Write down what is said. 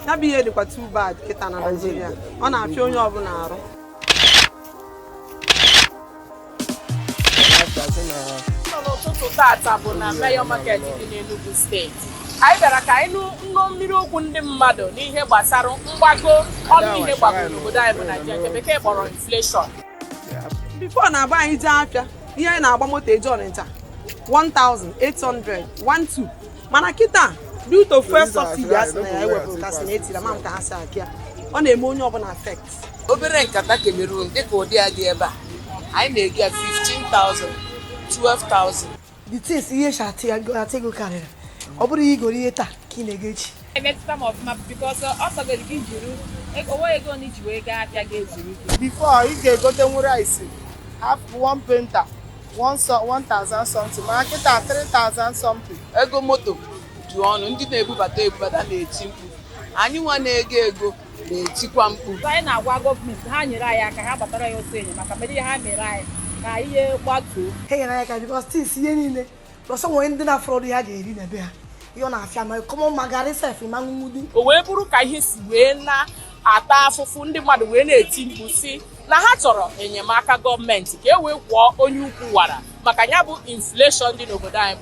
Ya bụ ihe dịkwa too bad kịta na Naịjirịa. Ọ na-afịa onye ọbụla arụ. Nọ n'ụtụtụ tata bụ na Mayor Market dị n'Enugu Steeti. Anyị bịara ka anyị nụ nnụ mmiri okwu ndị mmadụ n'ihe gbasara mgbago ọnụ ihe gbagoro n'obodo anyị bụ Naijiria, nke Bekee kpọrọ inflation. Before na-agba anyị jee afịa, ihe anyị na-agba moto eje Ọnịcha 1800 12, mana kịta, due to fuel subsidy a sị na ya ewepụrụ, kasị na etiri ama m ka ha si akị ya, ọ na-eme onye ọbụla affect. Obere nkata Cameroon dịka ụdị a dị ebe a, anyị na-ego ya 15,000, 12,000. The things, ihe si ati ego karịrị. Ọ bụrụ ihe igoro ihe taa ka ị na-ego echi. Emetụta m ọfụma because ọ sọgoro gị jiri ego, onwe ego na iji wee gaa afịa ga-ezuru gị. Before, ị ga-egotenwu rice half one painter one so 1000 something, mana kịta 3000 something. Ego moto dị ọnụ, ndị na-ebubata ebubata na-eti mkpu, anyị nwa na-ego ego na-etikwa mkpu. Anyị na-agwa gọọmenti ha nyere anyị aka, ha gbatara ya ọsọ enyemaka mere ihe ha mere anyị ka ihe gbatuo. Ha nyere anyị aka because things, ihe niile ọsọ nwere ndị na-afọrọ ihe ha ga-eri na be ha. Ihe ọ na-afịa ma common ma garị sef ma nwudi. O wee bụrụ ka ihe si wee na-ata afụfụ, ndị mmadụ wee na-eti mkpu si na ha chọrọ enyemaka gọọmenti ka e wee kwụọ onye ukwu wara maka ya bụ inflation dị n'obodo anyị.